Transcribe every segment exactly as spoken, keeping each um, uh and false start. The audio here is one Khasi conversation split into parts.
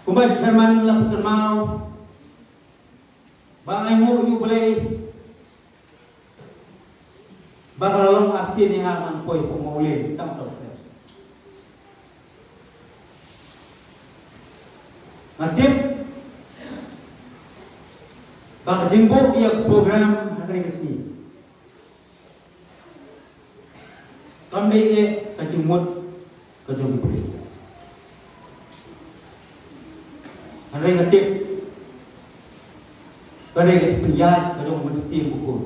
Kumba chairman la pynpaw ba ai nguh ïa U Blei ba ka la long arsien ïa nga ban poi pong Mawlin tam tam snem. Nga tip ba ka jingbuh ïa ka program ha kane ka sngi kam dei eh ka jingmut ka jong U Blei. Hynrei nga tip ka dei ka jingpynïaid ka jong U Mynsiem Bakhuid.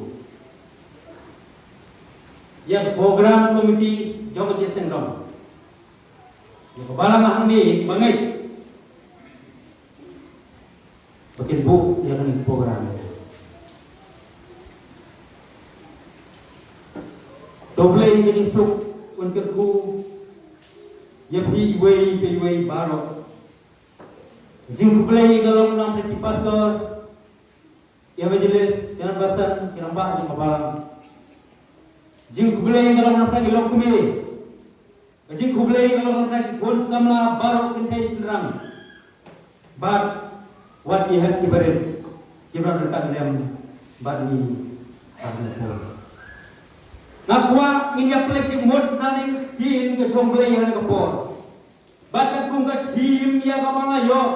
Ïa ka program committee jong ka Jingïaseng Dong, ïa ka balang hangne ba ngeit ba kin buh ïa kane ka program. To Blei ka jingsuk un kyrkhu ïa phi iwei pa iwei baroh. Jingkhublei ka long na phi ki pastor, evangelist, ki rangbah san, ki rangbah jong ka balang. Jingkhublei ka long na phi ki lok kmie. Ka jingkhublei ka long na ki khun samla baroh kynthei shynrang. Bad wat ki hep ki barit kiba ryngkat lem bad ngi ha kane ka por. Nga kwah ngin ïa pynleit jingmut na ka ktien ka jong U Blei ha kane ka por. Bad katkum ka theme ïa kaba nga la ïoh,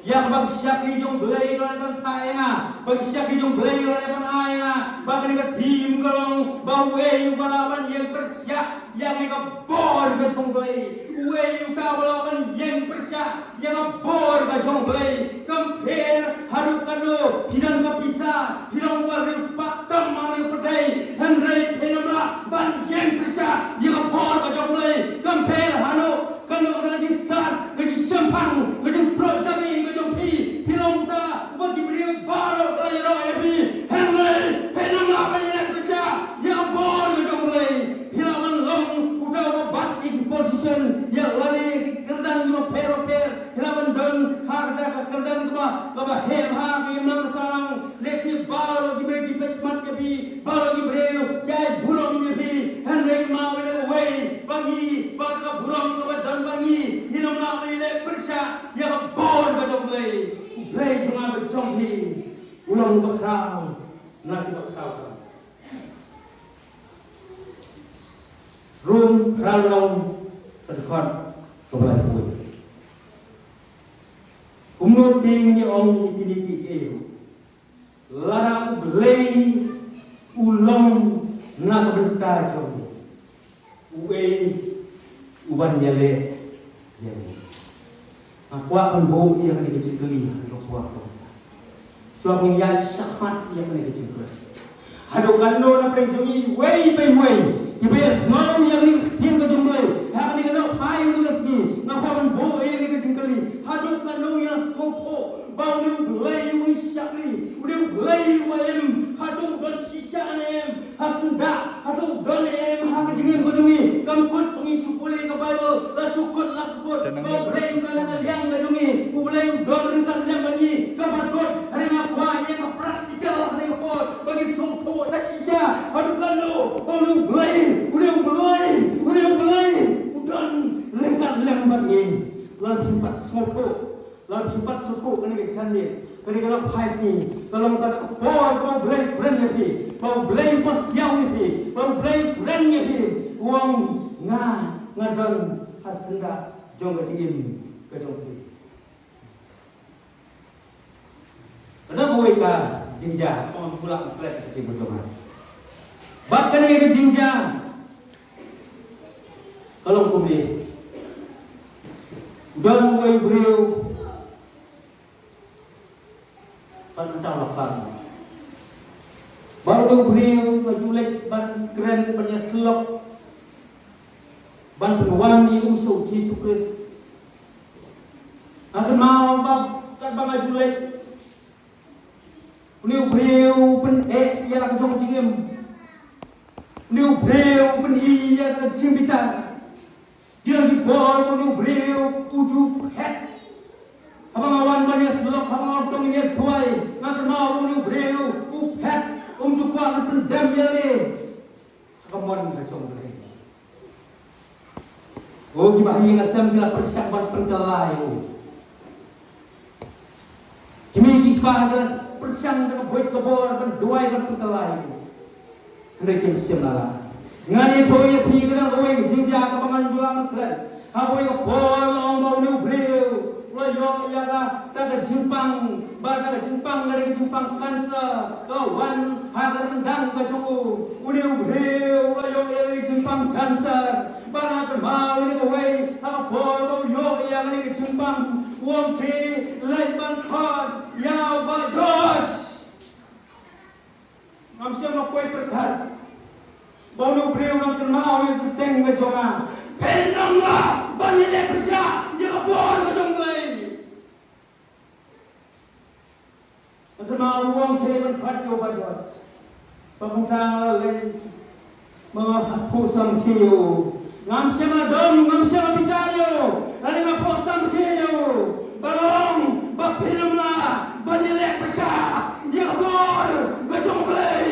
ïa kaba ka shakri jong U Blei ka la dep ban phah ïa nga, ba ka shakri jong U Blei ka la dep ban ai ïa nga, ba kane ka theme ka long ba uei uba lah ban ïeng pyrshah ïa kane ka bor ka jong U Blei. Uei uta uba lah ban ïeng pyrshah ïa ka bor ka jong U Blei. Kam pher haduh katno phi don ka pisa, phi long uba riewspah tam ha kane ka pyrthei, hynrei phin ym lah ban ïeng pyrshah ïa ka bor ka jong U Blei. Kam pher haduh katno ka jingstad, ka jingshemphang, ka jingpynlong jingim ka jong phi, phi long uta uba ki briew baroh ki la ïaroh ïa phi, hynrei phin ym lah ban ïeng pyrshah ïa ka bor ka jong U Blei. Phi lah ban long uta uba bat ïa ki position, ïa lade ki kyrdan kiba pher bapher. Phi lah ban don ha kata ka kyrdan kaba, kaba heh bha, ka imlang sahlang. Lehse baroh ki briew ki peit mat ïa phi, baroh ki briew ki ai burom ïa phi. Hynrei mano uwei ba ngi, ba ka burom kaba don ba ngi, ngin ym lah ban ïaleh pyrshah ïa ka bor ka jong U Blei. U Blei jong nga bad jong phi u long uba khraw na kiba khraw. Rom phra lynnong, ka dkhot kaba laiphew. Kumno te ngin ong ïa kine kiei kiei ruh, lada U Blei u long na ka bynta jong ngi, uei uban ïaleh ïa ngi? Nga kwah ban buh ïa kane ka jingkylli ha ka por kaba mynta. Shuwa ban ïa shah mat ïa kane ka jingkylli, haduh katno na pdeng jong ngi iwei pa iwei kiba ïasngew ïa kane ka ktien ka jong U Blei ha kane ka daw phai kane ka sngi, nga kwah ban buh ïa kane ka jingkylli. Haduh katno ngi la sngewthuh ba une U Blei u ngi shakri, une U Blei uba im, haduh don shisha ne em ha syndah, haduh don ne em ha ka jingim ka jong ngi? Kam kut ba ngi shu pule ka Baibl, la shu kut la kut ba U Blei u don ha ka liang ka jong ngi, U Blei u don ryngkat lem bad ngi. Kaba kut, hynrei nga kwah ïa ka practical ha kane ka por ba ngin sngewthuh da shisha haduh katno ba une U Blei, une U Blei, une U Blei u don ryngkat lem bad ngi. Lada phi pat sngewthuh, lada phi pat sngewthuh kane ka janmiet, kane ka daw phai sngi, ka long kata ka por kaba U Blei u kren ïa phi, ba U Blei u pasiaw ïa phi, ba U Blei u kren ïa phi, u ong, nga, nga don ha syndah jong ka jingim ka jong phi. Ka dang kawei ka jingjia, kaba ngan pule klet ka jingmut jong nga. Bad kane ka jingjia ka long kumne. Don uwei u briew, bad mynta u la khlad. Bad une u briew, nga ju leit ban kren, ban ïasyllok, ban pynwan ïa u sha U Jisu Khrist. Nga kynmaw ba katba nga ju leit, une u briew u pyneh ïa la ka jong ka jingim. Une u briew u pyni ïa ka jingbitar. Ki don ki por ba une u briew u ju phet. Haba nga wan ban ïasyllok, haba nga wan tang ïa duwai, nga kynmaw ba une u briew u phet, um ju kwah ban pyndem ïa lade ha ka mon ka jong U Blei. O kiba ha ïing ha sem, ki la pyrshang ban pynkylla ïa u. Ba ha ka la pyrshang da ka buit ka bor ban duwai ban pynkylla ïa ki. Hynrei kim shym la lah. Ngan ïathuh ïa phi ka dang kawei ka jingjia kaba ngan ym lah ban klet. Ha kawei ka por la ong ba une u briew u la ïoh ïa kata ka jingpang, ba kata ka jingpang ka dei ka jingpang cancer ka la wan ha ka ryndang ka jong u. Une u briew u la ïoh ïa ka jingpang cancer. Bad nga kynmaw ïa kawei ha ka por ba u ïoh ïa kane ka jingpang, u ong, khie leit ban khot ïa u Bah George. Ngam shym la poi pyrkhat ba une u briew u nang kynmaw ïa ka kyrteng ka jong nga. Phin ym lah ban ïaleh pyrshah ïa ka bor ka jong U Blei. Nga kynmaw u ong, khie leit ban khot ïa u Bah George. Ba kumta nga la leit, ba nga phuh samrkhie ïa u. Ngam shym la dom, ngam shym la bitar ïa u. Hynrei nga phuh samrkhie ïa u, ba nga ong ba phin ym lah ban ïaleh pyrshah ïa ka bor ka jong U Blei.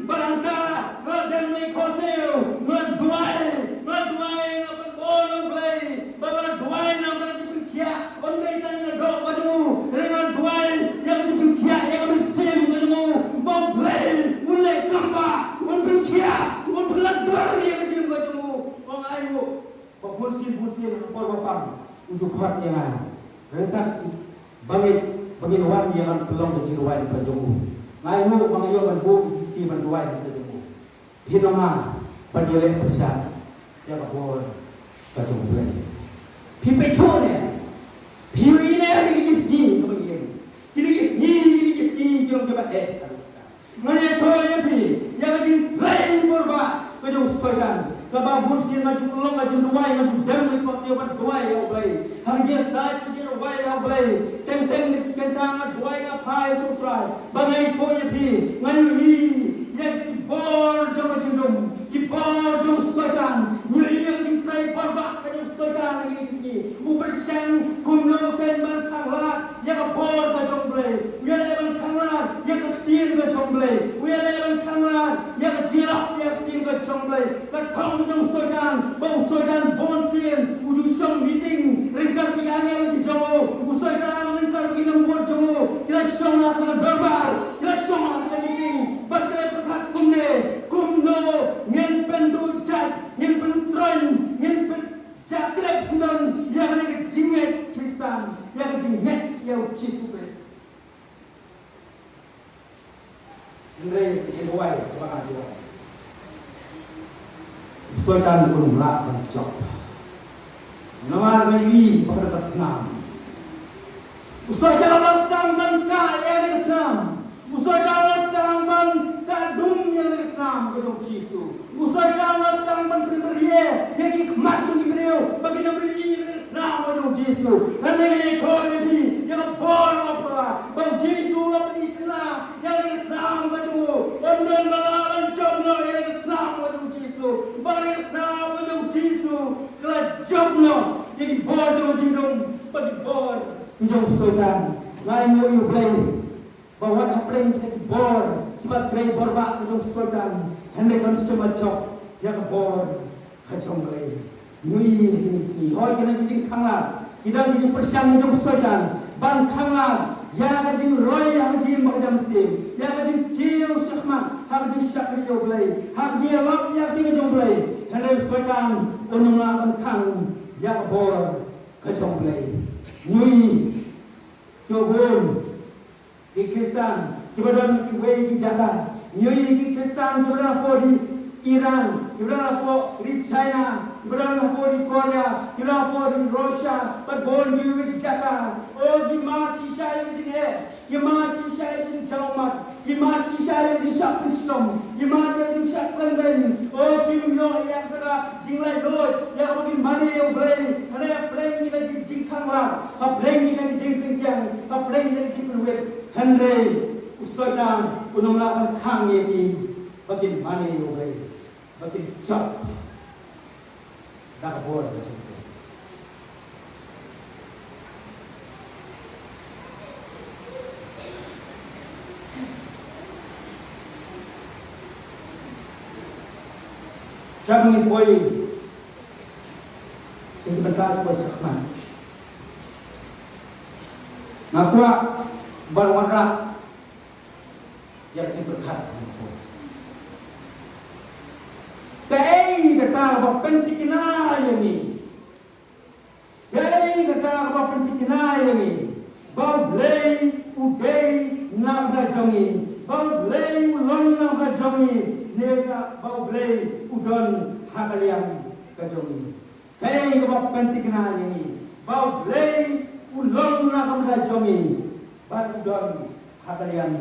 Bad hangta nga la dem leit khohsiew, nga la duwai, nga la duwai, nga la pynbor ïa U Blei ba nga la duwai namar ka jingpynkhiah. Ym dei tang ïa ka doh ka jong u, hynrei nga la duwai ïa ka jingpynkhiah ïa ka mynsiem ka jong u, ba U Blei un leh kam ba un pynkhiah, un pynlait dur ïa ka jingim ka jong u. Ong, aïu ba bun sien bun sien ha ka por ba pang u ju khot ïa nga ryngkat ba ngeit ba ngin wan ïa ngan pynlong ka jingrwai na ka jong u. Nga ïoh ba nga ïoh ban buh ïa ki kti ban duwai na ka jong u. Phi nang, ban ïaleh pyrshah ïa ka bor ka jong U Blei. Phi pyrkhat ne? Phi ïohi ne ha kine ki sngi kaba ngi im? Kine ki sngi, kine ki sngi ki long kiba eh. Ngan ïathuh ïa phi ïa ka jingtrei bor ba ka jong u Soitan. Kaba bun sien nga ju pynlong ka jingduwai, nga ju dem leit khohsiew ban duwai ïa U Blei. Ha ka jingïasaid ka jingduwai ïa U Blei, teng teng na ki kynta nga duwai, nga phai sha U Trai. Ba nga ïathuh ïa phi, nga ïohi ïa ki bor jong ka jingdum, ki bor jong u Soitan. Ngi ïohi ïa ka jingtrei bor ba ka jong u Soitan ha kine ki sngi. U pyrshang kumno kein ban khanglad ïa ka bor ka jong U Blei. U ïaleh ban khanglad ïa ka ktien ka jong U Blei. U ïaleh ban khanglad ïa ka jingïarap ïa ka ktien ka jong U Blei. Ka thong ka jong u Soitan, ba u Soitan bun sien u ju shong meeting ryngkat ki angel ki jong u. U Soitan ryngkat ki nongbuh jong u ki la shong ha ka dorbar, ki la shong ha ka meeting, bad ki la pyrkhat kumne, kumno ngin pynduh jait, ngin pyntroiñ, ngin pynjah khlem sngewdon ïa kane ka jingngeit Khristan, ïa ka jingngeit ïa u Jisu Khrist. Hynrei ka duwai kaba nga duwai, u Soitan um lah ban jop. Namar nga ïohi ba ka dei ka snam. U Soitan la sdang ban kah ïa kane ka snam. U Soitan la sdang ban kah dum ïa kane ka snam ka jong u Jisu. U Soitan la sdang ban pynbitar ïa ki khmat jong ki briew ba kin ym ïohi ïa kane ka snam ka jong u Jisu. Hynrei ngan ïathuh ïa phi ïa ka bor kaba pura ba u Jisu u la pynshna ïa kane ka snam ka jong u. Ym don ba lah ban jop noh ïa kane ka snam ka jong u Jisu. Ba kane ka snam ka jong u Jisu ka la jop noh ïa ki bor jong ka jingdum bad ki bor ki jong u Soitan. Nga ainguh ïa U Blei ba wat hapdeng kita ki bor kiba trei bor ba ka jong u Soitan, hynrei kam shym la jop ïa ka bor ka jong U Blei. Ngi ïohi ha kine ki sngi, hooid, ki don ki jingkhanglad, ki don ki jingpyrshang ka jong u Soitan ban khanglad ïa ka jingroi ha ka jingim ba ka jam mynsiem, ïa ka jingkiew shakhmat ha ka jingshakri ïa U Blei, ha ka jingïalap ïa ka ktien ka jong U Blei. Hynrei u Soitan un ym lah ban khang ïa ka bor ka jong U Blei. Ngi ïohi kiba bun ki Khristan kiba don kiwei ki jaka. Ngi ïohi ki Khristan kiba don hapoh di Iran, kiba don hapoh di China, kiba don hapoh di Korea, kiba don hapoh di Russia, bad bun kiwei ki jaka. O, ki mad shisha ïa ka jingeh, ki mad shisha ïa ka jingjaw ummat, ki mad shisha ïa ka jingshah pynshitom, ki mad ïa ka jingshah kren beiñ. O, kim ïoh ïa kata ka jinglaitluid ïa kaba kin mane ïa U Blei. Hynrei hapdeng kita ki jingkhanglad, hapdeng kita ki jingpynkiang, hapdeng kita ki jingpynwit, hynrei u Soitan un ym lah ban khang ïa ki ba kin mane ïa U Blei, ba kin jop da ka bor ka jong U Blei. Shwa ba ngin poi sha ki bynta kiba shakhmat, nga kwah Ban wanrah ïa ka jingpyrkhat. Kaei kata ba pynthikna ïa ngi? Kaei kata ba pynthikna ïa ngi ba U Blei u dei na ka bynta jong ngi, ba U Blei u long na ka bynta jong ngi, ne ba U Blei u don ha ka liang ka jong ngi? Kaei kaba pynthikna ïa ngi ba U Blei u long na ka bynta jong ngi bad u don ha ka liang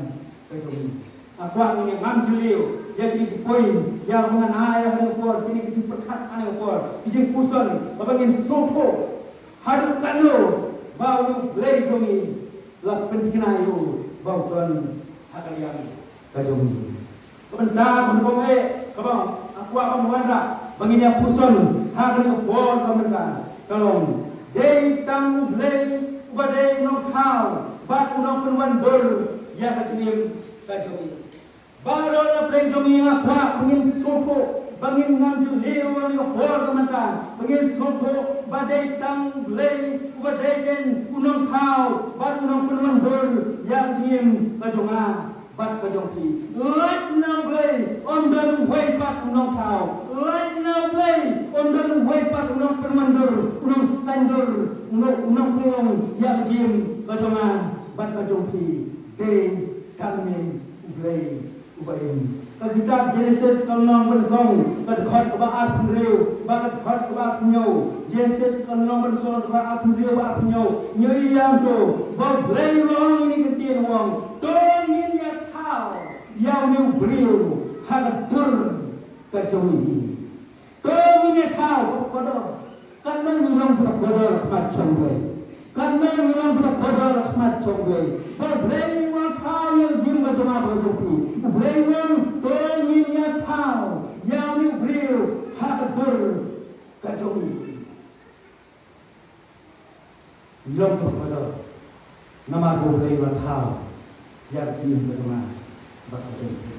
ka jong ngi. Nga kwah ngin ïa ngam jylliew ïa kine ki point, ïa kaba ngan ai ha kane ka por, kine ki jingpyrkhat ha kane ka por, ki jingpuson kaba ngin sngewthuh haduh katno ba U Blei jong ngi la pynthikna ïa u ba u don ha ka liang ka jong ngi. Ka bynta ka bynta eh kaba nga kwah ban wanrah ba ngin ïa puson ha kane ka por ka bynta ka long, dei tang U Blei uba dei u nongthaw bad u nongpynwandur ïa ka jingim ka jong ngi. Baroh na pdeng jong ngi nga kwah ba ngin sngewthuh, ba ngin ngam jylliew ha kane ka por ka bynta, ba ngin sngewthuh ba dei tang U Blei uba dei kein u nongthaw bad u nongpynwandur ïa ka jingim ka jong nga bad ka jong phi. Lait na U Blei ym don uwei pat u nongthaw. Lait na U Blei ym don uwei pat u nongpynwandur, u nongsaiñdur, u nong, u nongpynlong ïa ka jingim ka jong nga bad ka jong phi. Dei tang U Blei uba im. Ka kitab Genesis ka lynnong ba nyngkong, ka dkhot kaba arphew hynriew bad ka dkhot kaba arphew hynñiew. Genesis ka lynnong ba nyngkong, dkhot arphew hynriew bad arphew hynñiew. Ngi ïohi ïa u, ba U Blei u ong ïa kine ki ktien, u ong, to ngin ïa thaw ïa une u briew ha ka dur ka jong ngi. To ngin ïa thaw, kaba kordor. Katno ngi long kiba kordor ha khmat jong U Blei. Katno ngi long kiba kordor ha khmat jong U Blei. Ba U Blei u thaw ïa ka jingim ka jong nga bad ka jong phi. U Blei u ong to ngin ïa thaw ïa une u briew ha ka dur ka jong ngi. Ngi long kiba kordor namar ba U Blei u la thaw ïa ka jingim ka jong nga bad ka jong phi.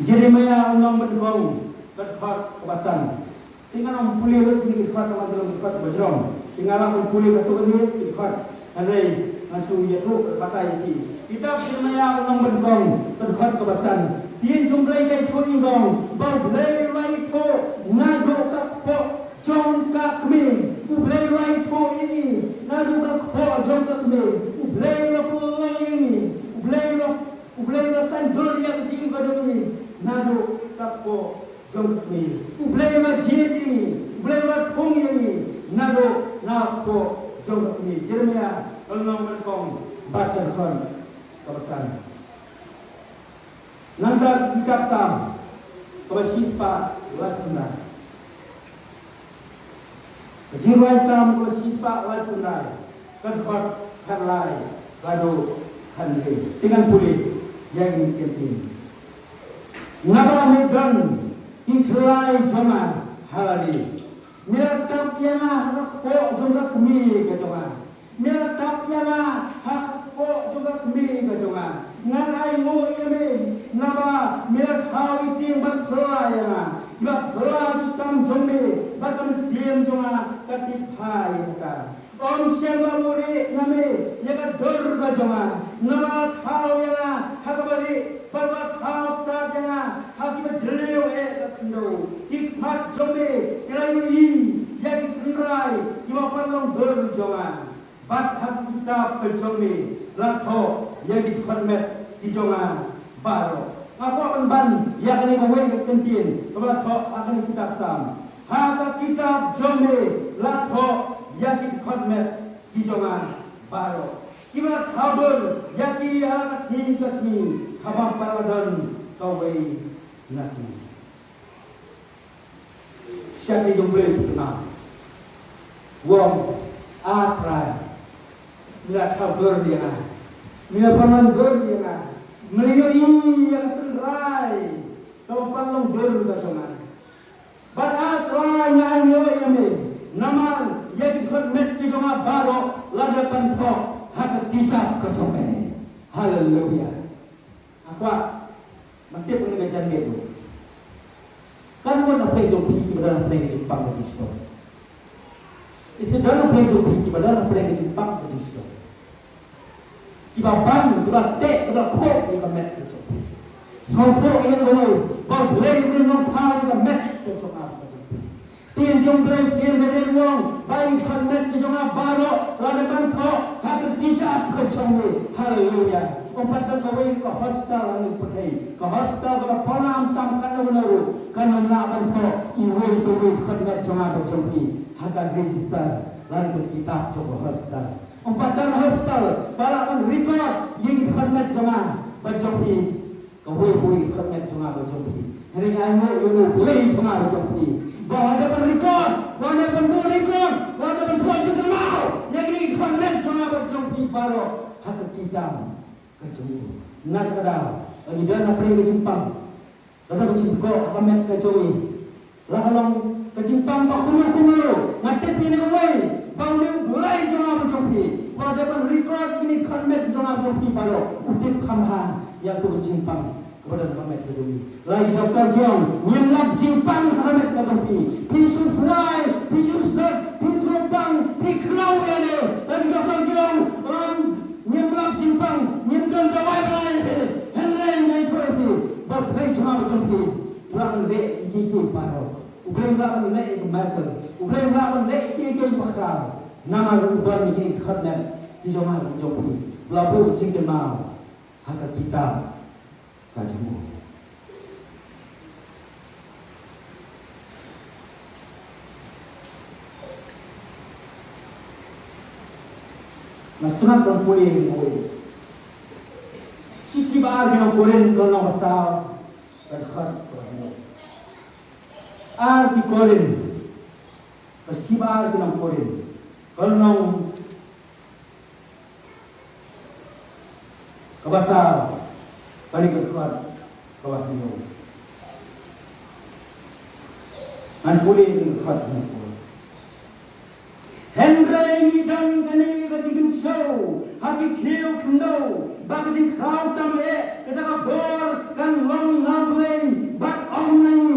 Jeremiah u lynnong ba nyngkong, ka dkhot kaba san. Te nga ong pule lut kine ki dkhot namar ki long ki dkhot ba jrong. Te nga lah ban pule katto katne ki dkhot. Hynrei ngan shu ïathuh batai ïa phi. Kitab Jeremiah u lynnong ba nyngkong, ka dkhot kaba san. Ktien jong U Blei ka ïathuh ïa ngi, ba U Blei u la ïathuh naduh ka kpoh jong ka kmie. U Blei u la ïathuh ïa ngi naduh ka kpoh jong ka kmie. U Blei u la pynlong ïa ngi. U Blei u la, U Blei u la saiñdur ïa ka jingim ka jong ngi naduh ka kpoh jong ka kmie. U Blei u la jied ïa ngi. U Blei u la thung ïa ngi naduh na ka kpoh jong ka kmie. Jeremiah ka lynnong ba nyngkong bad ka dkhot kaba san. Nangta ka kitab Salm kaba shispah laiphew khyndai. Ka jingrwai Salm kaba shispah laiphew khyndai, ka dkhot khatlai haduh khathynriew. Te ngan pule ïa kine ki ktien. Naba me don ki khlai jong nga ha lade. Me la tap ïa nga ha ka kpoh jong ka kmie ka jong nga. Me la tap ïa nga ha ka kpoh jong ka kmie ka jong nga. Ngan ainguh ïa me naba me la thaw ïa ki tieng ban phla ïa nga. Kiba phla ïa ki kam jong me bad ka mynsiem jong nga ka tip bha ïa kata. Ym shym la buhrieh na me ïa ka dur ka jong nga. Naba la thaw ïa nga ha kaba rieh bad la thaw stad ïa nga ha kiba jylliew eh ka khyndew. Ki khmat jong me ki la ïohi ïa ki tynrai kiba pan long dur jong nga. Bad ha ki kitab ka jong me la thoh ïa ki dkhot met ki jong nga baroh. Nga kwah ban ban ïa kane kawei ka kyntien kaba la thoh ha kane ka kitab Salm. Ha ka kitab jong me la thoh ïa ki dkhot met ki jong nga baroh, kiba la thaw dur ïa ki ha ka sngi ka sngi haba ym pat la don kawei na ki. Shakri jong U Blei u pynpaw. U ong, A Trai, me la thaw dur ïa nga. Me la pynlong dur ïa nga. Me la ïohi ïa ka tynrai kaba pynlong dur ka jong nga. Bad A Trai, nga ainguh ïa me namar ïa ki dkhot met ki jong nga baroh la dep ban thoh ha ka kitab ka jong me. Haleluia. Nga kwah ban tip ïa kane ka janmiet ruh. Kan don na pdeng jong phi kiba don na pdeng ka jingpang ka jingshitom. Lehse don na pdeng jong phi kiba don na pdeng ka jingpang ka jingshitom. Kiba ban, kiba teh, kiba khuid ïa ka met ka jong phi. Sngewthuh ïa kawei, ba U Blei u nongthaw ïa ka met ka jong nga ka jong phi. Ktien jong U Blei shisien ba dei ruh, ba i khot met ka jong nga baroh la dei ban thoh ha ka kjat ka jong me. Haleluya. Ym pat don kawei ka hospital ha ngi pyrthei, ka hospital kaba pawnam tam kano kano ruh kan ym lah ban thoh iwei pa iwei i khot met jong nga bad jong phi ha ka register lane ka kitab jong ka hospital. Ym pat don hospital ba lah ban record ïa ki khot met jong nga bad jong phi. Kawei kawei ki khot met jong nga bad jong phi. Hynrei nga ainguh ïa U Blei jong nga bad jong phi, ba u dei ban record, u dei ban buh record, u dei ban thoh jingkynmaw ïa kine ki khot met jong nga bad jong phi baroh ha ka kitab ka jong u. Nga kata ka daw, ngi don hapdeng ka jingpang. Kata ka jingpang ha ka met ka jong ngi. La ka long ka jingpang ba kumno kumno ruh, nga tip ïa kane kawei, ba u dei U Blei jong nga bad jong phi, ba u dei ban record ïa kine ki khot met jong nga bad jong phi baroh. U tip kham bha ïa kato ka jingpang kaba don ha ka met ka jong ngi. La ki doktor ki ong, ngim lap jingpang ha ka met ka jong phi. Phi shu swai, phi shu sdot, phi shu pang, phi khraw ïa lade. La ki doktor ki ong, um, ngim lap jingpang, ngim don dawai ba ngai ïa phi. Hynrei nga ïathuh ïa phi ba U Blei jong nga bad jong phi u lah ban leh ïa kiei kiei baroh. U Blei u lah ban leh ïa ka miracle. U Blei u lah ban leh ïa kiei kiei bakhraw. Namar u don ïa kine ki khot met ki jong nga ki jong phi, u la buh jingkynmaw ha ka kitab ka jong u. Nga sngewthuh kan pule ïa kawei. Shithi ba ar ki nong Korinth, ka lynnong ba saw, ka dkhot kaba hynñiew. Ar ki Korinth, ka shithi ba ar ki nong Korinth, ka lynnong kaba saw, kane ka dkhot kaba hynñiew. Ngan pule kane ka dkhot hynñiew. Hynrei ngi don kane ka jingkynshew ha ki khiew khyndew, ba ka jingkhraw tam eh, kata ka bor kan long na U Blei bad ym na ngi.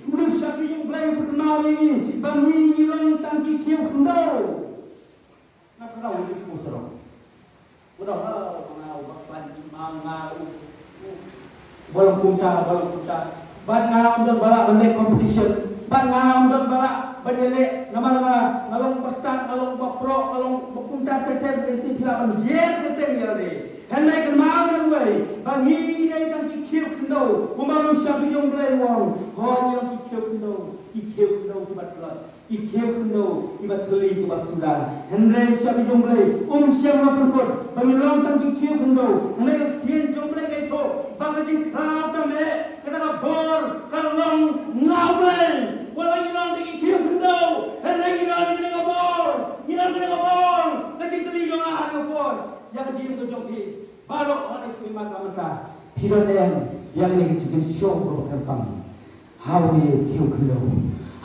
U Blei, u shakri jong U Blei u pynkynmaw ïa ngi ba ngi, ngi long tang ki khiew khyndew. Nga kynmaw u Jisu u sarong. U ong, "Oh, ma nga u ba khlaiñ, ma nga u, u, ba long kumta, ba long kumta. Bad nga ym don ba lah ban leh competition. Bad nga ym don ba lah ban ïaleh, namar nga, nga long ba stad, nga long ba prok, nga long ba kumta ter ter, lehse phi lah ban jer ter ter ïa lade." Hynrei kynmaw ïa kawei, ba ngi, ngi dei tang ki khiew khyndew, kumba u shakri jong U Blei u ong, hooid ngi long ki khiew khyndew, ki khiew khyndew kiba tlot. Ki khiew khyndew kiba thylli kiba suda. Hynrei u shakri jong U Blei um shym la pynkut ba ngi long tang ki khiew khyndew. Hynrei ka ktien jong U Blei ka ïathuh ba ka jingkhraw tam eh, kata ka bor ka long na U Blei. Wat la ngi long tang ki khiew khyndew, hynrei ngi don kane ka bor, ngi don kane ka bor. Ka jingkylli jong nga ha kane ka por ïa ka jingim ka jong phi baroh, ha kane ka khmih mynta, phi don ne em ïa kane ka jingkynshew kaba kyrpang? Ha une u khiew khyndew,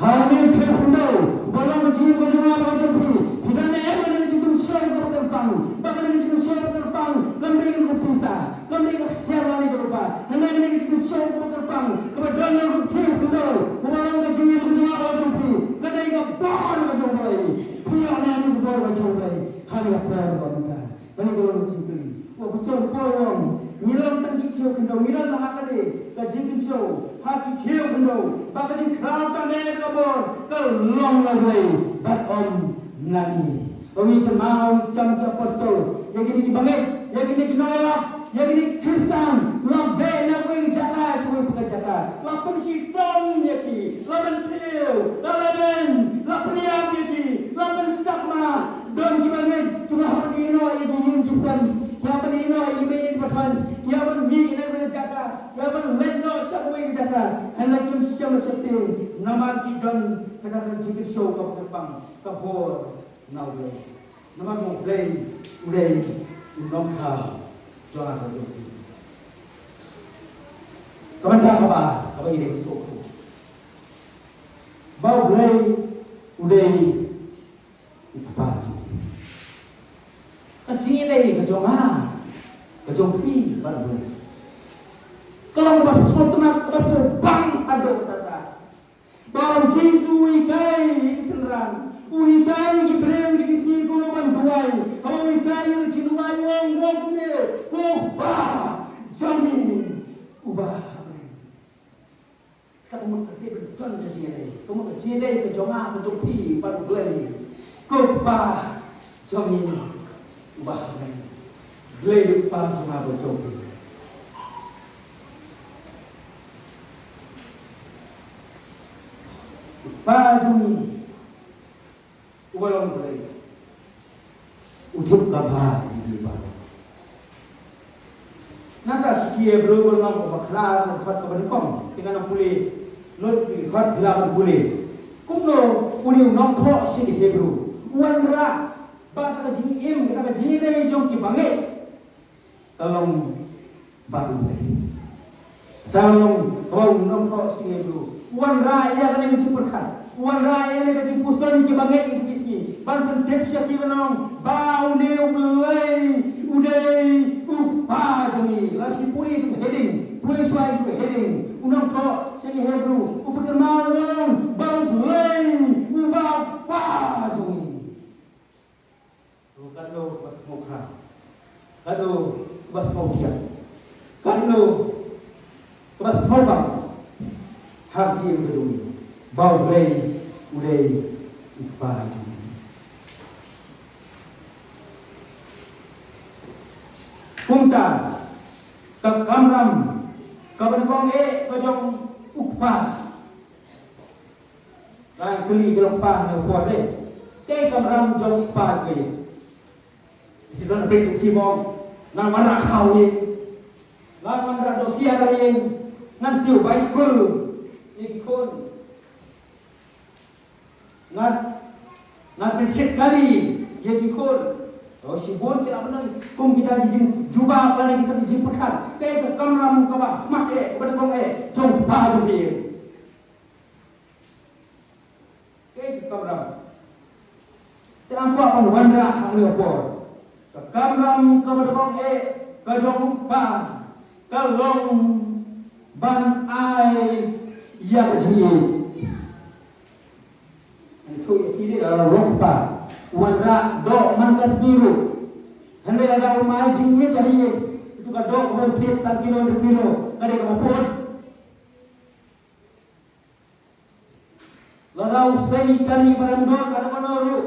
ha une u khiew khyndew ba long ka jingim ka jong nga bad ka jong phi, phi don ne em ïa kane ka jingkynshew kaba kyrpang? Ba kane ka jingkynshew kaba kyrpang kam dei ka pisa, kam dei ka ksiar lane ka rupa. Hynrei kane ka jingkynshew kaba kyrpang kaba don ha u khiew khyndew, kaba long ka jingim ka jong nga bad ka jong phi, ka dei ka bor ka jong U Blei. Phi ïoh ne em ïa ka bor ka jong U Blei ha kane ka por kaba mynta? Kane ka long ka jingkylli. U Apostol Paul u ong, ngi long tang ki khiew khyndew, ngi don ha kane ka jingkynshew ha ki khiew khyndew ba ka jingkhraw tam eh, ka bor ka long na U Blei bad ym na ngi. Ba ngi kynmaw, ngi kam ki apostol, ïa kine kiba ngeit, ïa kine ki nongïalap, ïa kine ki Khristan, la beh na kawei ka jaka sha kawei pat ka jaka, la pynshitom ïa ki, la pynthiew, la laben, la pynïap ïa ki, la pynsakma. Don kiba ngeit, kiba hap ban ïehnoh ïa ki ïing ki sem, ki hap ban ïehnoh ïa ki ba ïeit ba thon, ki hap ban mih na kawei ka jaka, ki hap ban leit noh sha kawei ka jaka. Hynrei kim shym la sheptieng, namar ki don kata ka jingkynshew kaba kyrpang, ka bor na U Blei. Namar ba U Blei u dei u nongthaw jong nga bad jong phi. Ka bynta kaba ar, kaba ngi dei ban sngewthuh, ba U Blei u dei u Kpa jong ngi. Ka jingïadei ka jong nga, ka jong phi bad U Blei, ka long kaba sngewtynnat, kaba sngewbang haduh katta. Ba u Jisu u hikai ïa ki synran, u hikai ïa ki briew ïa ki sngi kumno ban duwai. Haba u hikai ïa ka jingduwai, u ong, u ong kumne, Ba ha bneng. Ka mut ka tip don ka jingïadei, ka mut ka jingïadei ka jong nga ka jong phi bad U Blei. Ko Pa jong ngi uba ha bneng. Blei U Kpa jong nga bad jong phi. U Kpa jong ngi uba long Blei. U tip ka bha ïa ngi baroh. Nangta shithi Hebru ka long ba khla ka dkhot kaba nyngkong. Te ngan pule. Lut ki dkhot, phi lah ban pule. Kumno une u nongthoh shithi Hebru u wanrah ba ka jingim, ka jingim jong ki bangeit ka long bad U Blei. Ka long, ka long nongthoh shithi Hebru. U wanrah ïa kane ka jingpyrkhat. U wanrah ïa kane ka jingpuson ïa ki bangeit ïa ki sngi. Ban pyntip sha ki ba long ba une U Blei u dei U Kpa jong ngi. La shi pule ïa ka heading. Pule shuwa ïa ka heading. U nongthoh shithi Hebru u pynkynmaw ba U Blei uba Kpa jong ngi. Ruh katno ba sngewbha, katno ba sngewthiang, katno ba sngewbang ha ka jingim ka jong ngi ba U Blei u dei U Kpa jong ngi. Kumta ka kamram kaba nyngkong eh ka jong U Kpa. Ngan kylli ki long kpa ne u por de. Kaei kamram jong u kpa de? Isi don peit u khim ong. Ngan wanrah khaw ïing. Ngan wanrah dohsiar ïing. Ngan siew bicycle ïa ki khun. Ngan, ngan pynthied kali ïa ki khun. Oh, shibun ki la pynang kum kita ki jingjubab lane kita ki jingpyrkhat. Kaei ka kamram kaba khmat eh, kaba nyngkong eh jong u kpa jong phi? Kaei ka kamram? Te nga kwah ban wanrah ha kane ka por. Ka kamram kaba nyngkong eh ka jong u kpa ka long ban ai ïa ka jingïeit. Ani tu ïa kine ka long u kpa. Wanrah doh man ka sngi ruh. Hynrei lada um ai jingïeit ha ïing, ïa tu ka doh kaba phet san kilo, hynriew kilo ka dei kaba put. Lada u sei kali ba lam doh ka dei kano ruh.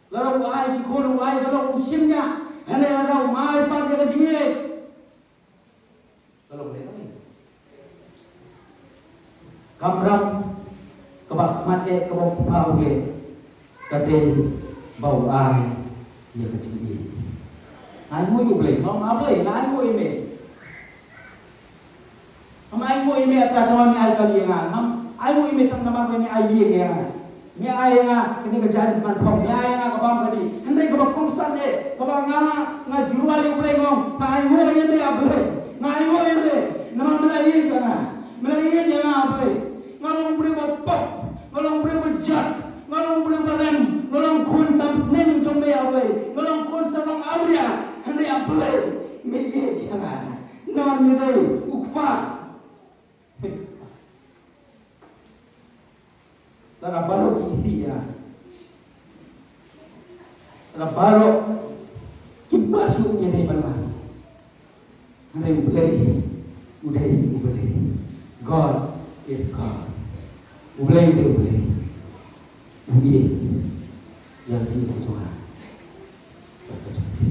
Lada u ai ki khun, u ai ka long u shim ïa. Hynrei lada u ai pat ïa ka jingïeit, ka long lei lei. Kamram kaba khmat eh kaba u kpa u leh ka dei ba u ai ïa ka jingïeit. Nga ainguh ïa u Blei, nga ong, A Blei, nga ainguh ïa me. Ngam ainguh ïa me tang namar me ai kali ïa nga. Ngam ainguh ïa me tang namar me ai ïing ïa nga. Me ai ïa nga kane ka jaiñ man phong. Me ai ïa nga ka bam ka dih. Hynrei kaba kongsan eh, kaba nga, nga jurwai ïa u Blei, nga ong, nga ainguh ïa me A Blei. Nga ainguh ïa me namar me la ïeit ïa nga. Me la ïeit ïa nga A Blei. Nga long u briew ba pop. Nga long u briew ba jot. Nga long u briew ba rem. Nga long khun tam sneng jong me A Blei. Nga long khun sarong awria. Hynrei A Blei, me ïeit ïa nga namar me dei u kpa. Lada baroh ki isih ïa nga, lada baroh kim kwah shuh ïa dei ban wan. Hynrei U Blei u dei U Blei. God is God. U Blei u dei U Blei. U ïeit ïa ka jingim ka jong nga bad ka jong phi.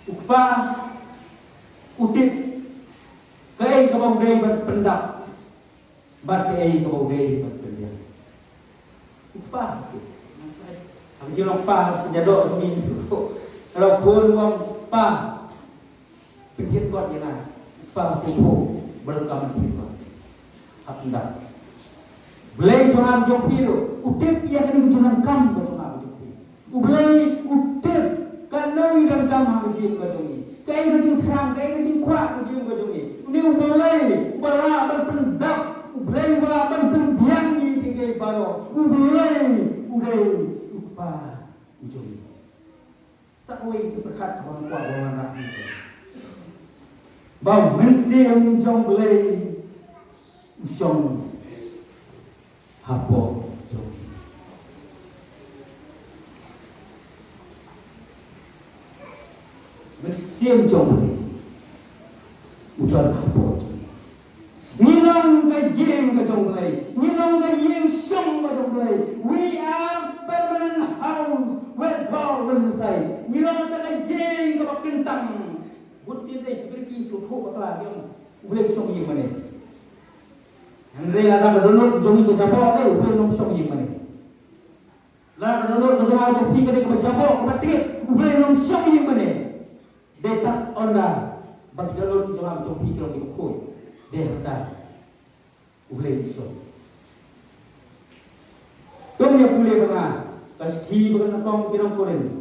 U kpa u tip kaei kaba u dei ban pyndap bad kaei kaba u dei ban pynbiang. U kpa u tip. Ha ka jinglong kpa, ka jingïadoh jong ngi shuh. Ka la khun u ong, Pa, pynthied kot ïa nga. U kpa u sngewthuh ba donkam ban thied kot. Hap pyndap. Blei jong nga jong phi ruh u tip ïa kane ka jingdonkam ka jong nga jong phi. U Blei u tip kano i donkam ha ka jingim ka jong ngi. Kaei ka jingthrang, kaei ka jingkwah ka jingim ka jong ngi. Une U Blei uba lah ban pyndap, U Blei uba lah ban pynbiang ïa kiei kiei baroh. U Blei u dei u kpa u jong ngi. Sa kawei ka jingpyrkhat kaba nga kwah ban wanrah ïa phi. Ba u mynsiem jong U Blei u shong hapoh jong ngi. Mynsiem jong U Blei u don hapoh jong ngi. Ngi long ka ïing ka jong U Blei. Ngi long ka ïing shong ka jong U Blei. We are permanent house where God will reside. Ngi long ka ïing kaba kyntang. Bun sien dei ki briew ki sngewthuh bakla ki ong U Blei u shong ïing mane. Hynrei lada ka dohnud jong ngi ka jaboh, U Blei um shong ïing mane. Lada ka dohnud ka jong nga jong phi ka dei kaba jaboh kaba tied, U Blei um shong ïing mane. Dei tat ynda ba ki dohnud ki jong nga jong phi ki long kiba khuid. Dei hangta U Blei u shong. To ngin ïa pule ba nga ka shithi ba ka nyngkong ki nong Korinth,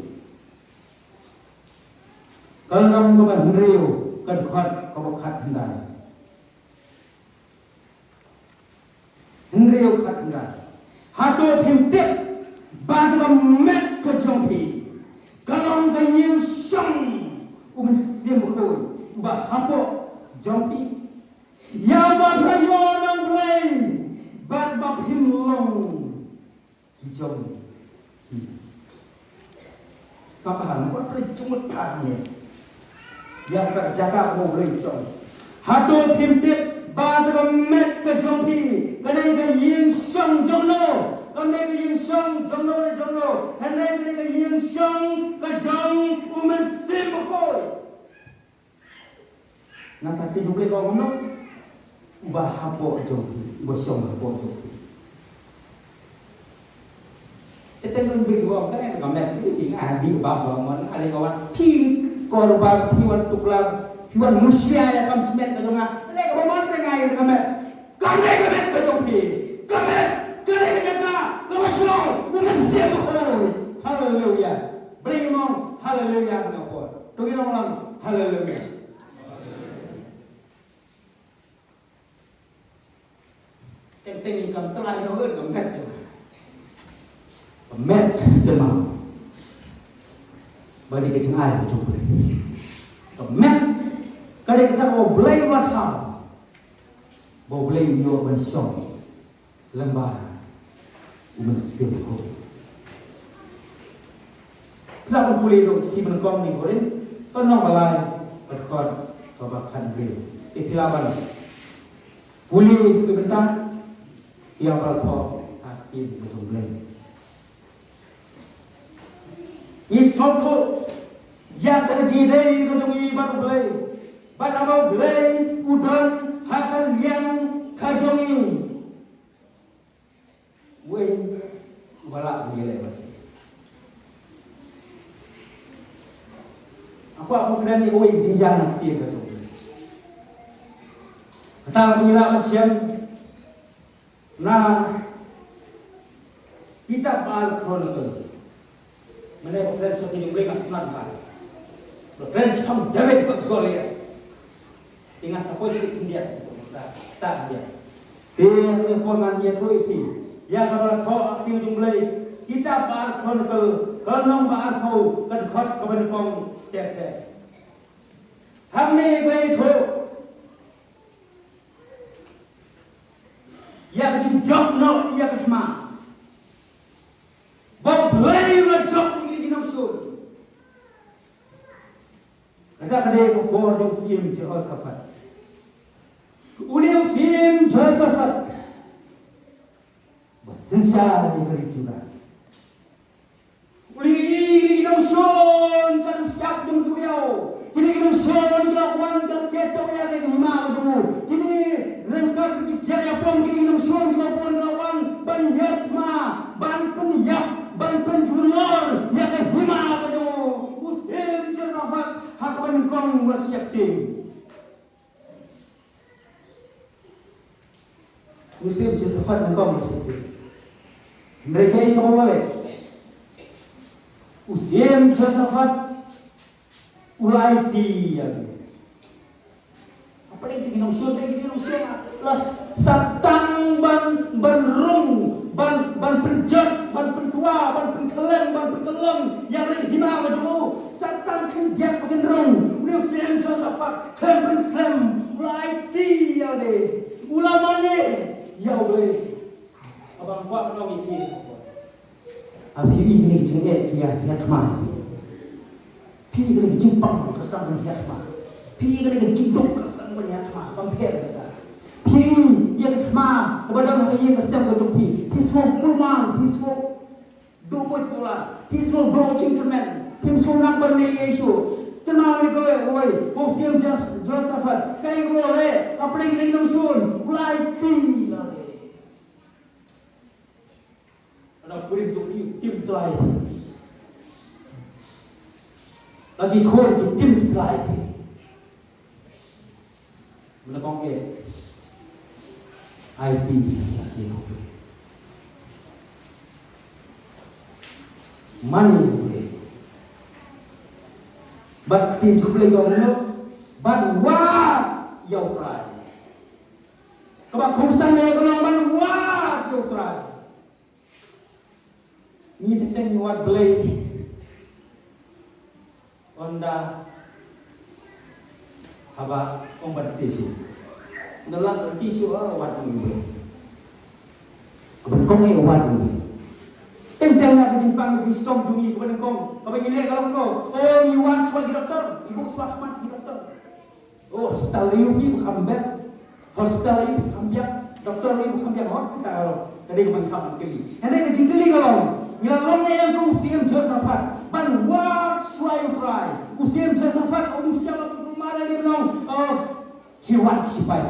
ka lynnong kaba hynriew, ka dkhot kaba khatkhyndai. Hynriew khatkhyndai. Hato phim tip ba ka met ka jong phi ka long ka ïing shong U Mynsiem Bakhuid uba hapoh jong phi, ïa uba phi la ïoh na U Blei, bad ba phim long ki jong phi. Sngap bha, ngan kwah phi jingmut bha hangne ïa ka jaka ba U Blei u shong. Hato phim tip ba ka met ka jong phi ka dei ka ïing shong jong no? Kam dei ka ïing shong jong no ne jong no, hynrei ka dei ka ïing shong ka jong U Mynsiem Bakhuid. Nangta ka jong U Blei ka ong kumno? Uba hapoh jong phi, uba shong hapoh jong phi. Te teng ka briew ka ong, ka met, ka met, phi, phi, nga dih bam ba mon, ale ka wan, phi, kor ba, phi wan tuklar, phi wan mushia ïa kam shimet ka jong nga, ale ka ba mon se nga ïa ka met. Ka met, ka met ka jong phi. Ka met, ka met ka jong nga, kaba shong U Mynsiem Bakhuid. Haleluya. Bring him on. Haleluya, ka por. To ngin ong lang. Haleluya. Teng teng ïa kam trai ïa ka met jong nga. Ka met te ma. Ba dei ka jingai ka jong U Blei. Ka met ka dei kata U Blei wat ha. Ba U Blei u ïoh ban shong lyngba U Mynsiem Bakhuid. Phi lah ban pule ruh shithi ba nyngkong ki Korinth, ka lynnong ba lai, ka dkhot kaba khathynriew. Te phi lah ban pule ki bynta ïa ba la thoh ha ka ktien ka jong U Blei. Ngi sngewthuh ïa ka jingïadei ka jong ngi bad U Blei, bad haba U Blei u don ha ka liang ka jong ngi, uei uba lah ban ïaleh bad ngi? Nga kwah ban kren ïa kawei ka jingjia na ka ktien ka jong U Blei. Kata ngi lah ban shem na kitab Ar Chronicle. Mynne ba kren sha ki Blei nga sngewthuh ba ba kren shaphang David bad Goliath. Te nga sa poi sha khyndiat, ta, ta khyndiat. Te nga poi ngan ïathuh ïa phi ïa kaba la thoh ha ka ktien jong U Blei, kitab Ar Chronicle, ka lynnong ba arphew, ka dkhot kaba nyngkong ter ter. Hangne ka ïathuh ïa ka jingjop noh ïa ka hima. Ba U Blei u la jop ïa kine ki nongshun. Kata ka dei ka por jong u Syiem Jehoshaphat. Une u Syiem Jehoshaphat ba synshar ïa ka ri Judah. U la ïohi kine ki nongshun ka dusdap jong u duriaw. Kine ki nongshun ki la wan ka la kiew ïa ka hima ka jong u. Kine ryngkat ki kiew ïa pom kine ki nongshun ki la bun, ki la wan ban ïaid thma, ban pynïap, ban pynjulor ïa ka hima ka jong u. U Syiem Jehoshaphat ha kaba nyngkong u la sheptieng. U Syiem Jehoshaphat nyngkong u la sheptieng. Hynrei kaei kaba u la leh? U Syiem Jehoshaphat u la aiti ïa u. Hapdeng ki nongshun, ki nongshun la sa tang ban, ban rung, ban, ban pynjot, ban pyntwa, ban pynkhlem, ban pynkyllon ïa ka hima ka jong u. Sa tang khyndiat ba kin rung. Une u Syiem Jehoshaphat khlem pynslem, u la aiti ïa lade. U la mane ïa U Blei. Haba nga kwah ban ong ïa phi, ha phi ïohi kine ki jingeh ki ïa, ïa thma ïa phi. Phi ka dei ka jingpang ka sdang ban ïa thma. Phi ka dei ka jingduk ka sdang ban ïa thma. Ban pher kata. Phi ïa ka thma kaba don ha ïing ka sem ka jong phi. Phi sngewbha kulmar, phi sngewbha duh buit duh lar, phi sngewbha duh jingkyrmen, phi sngewbha nang ban leh ïa Jisu. Te na ne ko oi, ko Syiem Jos-, Josaphat, kaei kaba u leh, hapdeng ki nongshun, u la aiti ïa u. Lada u kurim jong phi u tim trai phi. Lada ki khun ki tim trai phi. Mynta kong eh. Aiti ïa ki khun. Mane ïa u Blei. Bad ktien jong u Blei ka ong kumno? Bad wad ïa u Trai. Kaba kongsan eh ka long ban wad ïa u Trai. Ngi teng teng ngi wad Blei. Ynda haba ong ban shisha. Ynda la shisha, ah, wad Blei. Kaba kong eh wad Blei. Teng teng na ka jingpang jingshitom jong ngi kaba nyngkong, kaba ngi leh ka long kumno? Oh, ngi wan shuwa ki doktor, ngi buh shuwa khmat ki doktor. Oh, hospital aïu phi ba kham best? Hospital aïu ba kham biang? Doktor aïu ba kham biang? Hok kita ka long. Ka dei ka ban kham kylli. Hynrei ka jingkylli ka long, ngi la long ne em kum u Syiem Josaphat ban wad shuwa ïa u Trai? U Syiem Josaphat um shym la pynmar ïa ki ba long, oh, ki wad ki shipai.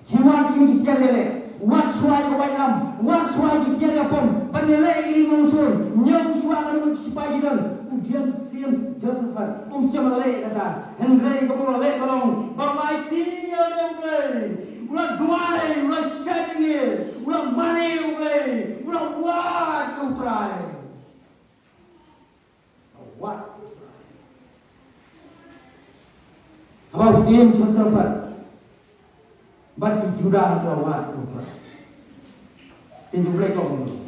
Ki wad ïa ki tiar ïaleh, wad shuwa ïa ka waitlam, wad shuwa ïa ki tiar ïapom, ban ïaleh ïa ki nongshun, ñiew shuwa ka dei ki shipai ki don. U Syiem Josaphat um shym la leh kata, hynrei kaba u la leh ka long ba u la aiti ïa u Blei, u la duwai, u la shah jingim, u la mane ïa u Blei, u la wad ïa u Trai. Wat. Haba u Syiem Josaphat bad ki Juda ki la wad ïa u Trai, ktien jong u Blei ka ong kumno?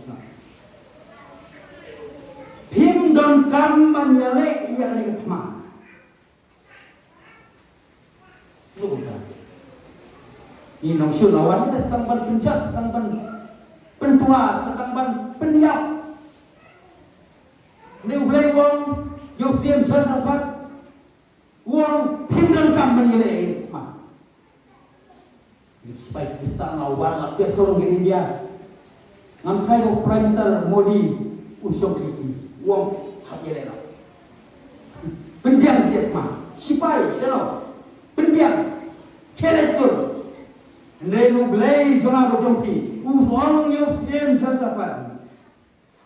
Phim donkam ban ïaleh ïa kane ka thma. Ngi kumta. Ngi nongshun la wan, eh, sa tang ban pynjah, sa tang ban pyntwa, sa tang ban pynïap. Hynrei u Blei u ong ïa u Syiem Josaphat, u ong phim donkam ban ïaleh ïa kane ka thma. Ngi sipai Khristan la wan la ker sawdong ïa India. Ngam tharai ba u Prime Minister Modi un shong kyrkieh, u ong hap ïaleh noh. Pynbiang ïa kane ka thma. Sipai, shalom. Pynbiang. Khlem tur. Hynrei u Blei jong nga bad jong phi u ong ïa u Syiem Josaphat,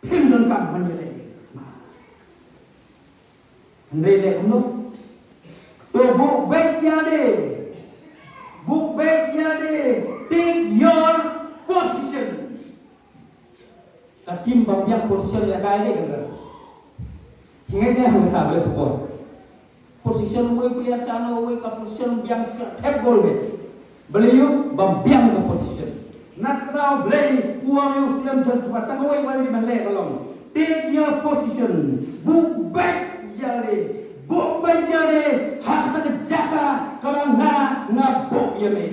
phim donkam ban ïaleh. Hynrei leh kumno? To buh beit ïa lade. Buh beit ïa lade. Take your position. Ka team ba biang position ïa ka ïa ka. Hi ngai ne hangta ba leh football. Position uwei u player shano, uwei ka position biang sha thep goal beit. Balei? Ba biang ka position. Nat kata u Blei u ong ïa u Syiem Josaphat, tang kawei kaba dei ban leh ka long, take your position. Buh beit ïa lade. Buh beit ïa lade ha kata ka jaka kaba nga, nga buh ïa me.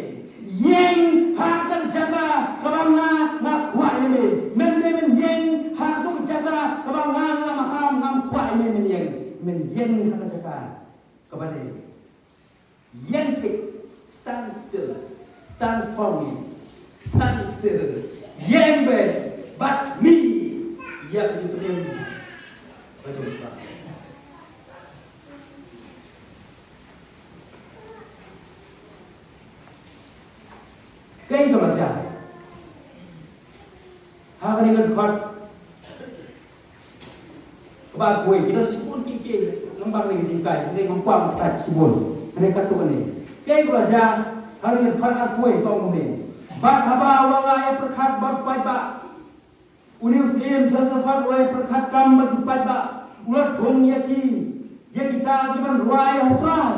Ïeng ha kata ka jaka kaba nga, nga kwah ïa me. Men dei men ïeng ha kata ka jaka kaba nga, nga maham, ngam kwah ïa me, men ïeng. Men ïeng ha ka jaka kaba dei. Ïeng beit, stand still, stand firmly, stand still. Ïeng beit bad mih ïa ka jingpynim ka jong u Trai. Kaei kaba jia ha kane ka dkhot kaba arphew wei? Ki don shibun ki, ki, ngam bang ne ka jingkai, ne ngam kwah ban kata shibun. Kane katto katne. Kaei kaba jia ha kane ka dkhot arphew wei? Ka ong kumne: Bad haba u la ïapyrkhat bad u paidbah, une u Syiem Josaphat u la ïapyrkhat kam bad ki paidbah, u la thung ïa ki, ïa kita kiban rwai ha u Trai.